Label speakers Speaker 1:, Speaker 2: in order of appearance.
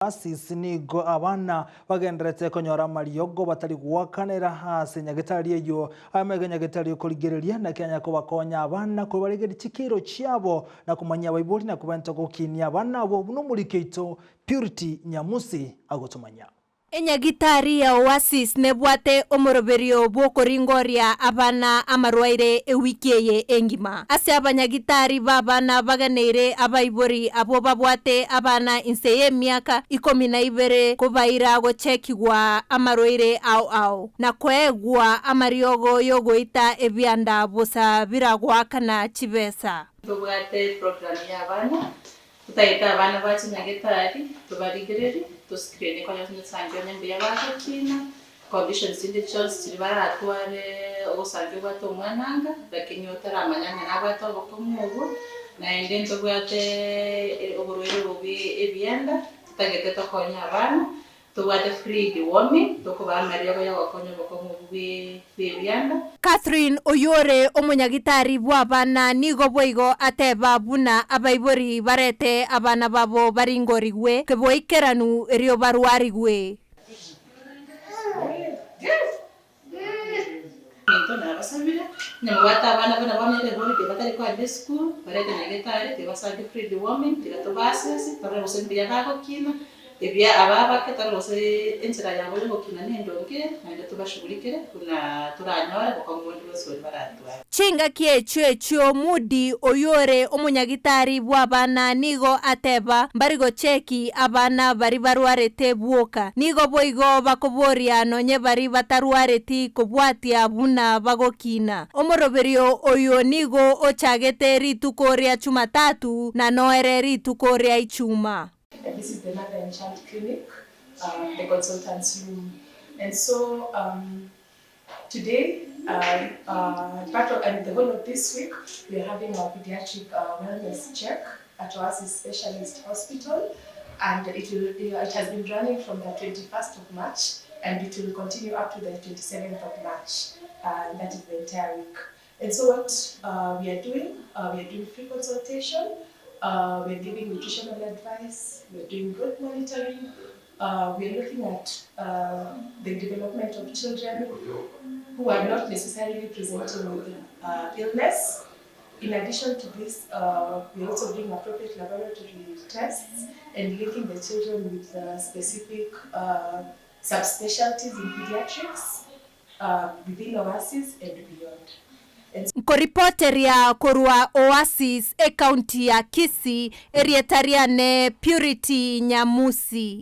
Speaker 1: Oasis nigo abana bagendererete konyora amariogo batari goakanera ase nyagetari eyio. Amaiga nyagetari okorigereria naki anyare kobakonya abana kobaregeria chikiro chiabo na komanyia abaibori na kobenta gokinia abana abwo buna omoriki oito Purity Nyamusi agotomanyia.
Speaker 2: Enyagitari ya Oasis nebwate omoroberio bw'okoringoria abana amarwaire ewiki eye engima. Ase abanyagitari b'abana baganeire abaibori abwo babwate abana inse y'emiaka ikomi na ibere kobaira gochekigwa amarwaire ao ao, na koegwa amariogo y'ogoita ebianda bosa biragoakana chibesa.
Speaker 3: Ntobwate program y'abana Totagete abana bache nyagetari, tobarigererie, to screen konya tosange onye mbuya bagokina, conditions chinde chionsi chiria baratware ogosangi obwate omwana anga, lakini otaramanya ng'a nabwate obokong'u obwo, naende ntobwate oborwaire obo bwa ebianda, totagete tokonye abana. Tobwate free deworming, tokobaa amariogo y'ogokonya obokong'u obwo bw'ebianda.
Speaker 2: Catherine oyore omonyagitari bw'abana nigo boigo ateba buna abaibori barete abana babo baringorigwe keboikeranu erio barwarigwe.
Speaker 3: Into nabasabire, onye mobwate abana buna bono ere holiday batari kogenda esukuru, barete nyagetari tibasange free deworming, tiga tobaasese, torore gose mbuya bagokina, ebia aba abake torore gose enchera yabo yogokina nendonge ere, naende tobashughulikere buna toranyore bokong'u bonde bwensi boria baratware.
Speaker 2: Chingaki echio echio Moody oyore omonyagitari bw'abana nigo ateba mbari gocheki abana bari barwarete bwoka, nigo boigo bakoboria nonye bari batarwareti kobwatia buna bagokina. Omoroberio oyo nigo ochagete rituko ria Chumatatu na noere rituko ria Ichuma.
Speaker 4: And this is the mother and child clinic, the consultant's room. And so Today, part of, and the whole of this week, we are having our pediatric wellness check at Oasis Specialist Hospital, and it will, it has been running from the 21st of March, and it will continue up to the 27th of March, and that is the entire week. And so what we are doing, we are doing free consultation, we are giving nutritional advice, we are doing growth monitoring, we are looking at the development of children who are not necessarily presenting with illness. In addition to this, we are also doing appropriate laboratory tests and linking the children with specific subspecialties in pediatrics within Oasis and beyond.
Speaker 2: Nkoripoteria korwa Oasis, ecounty ya Kisii, erieta riane Purity Nyamusi.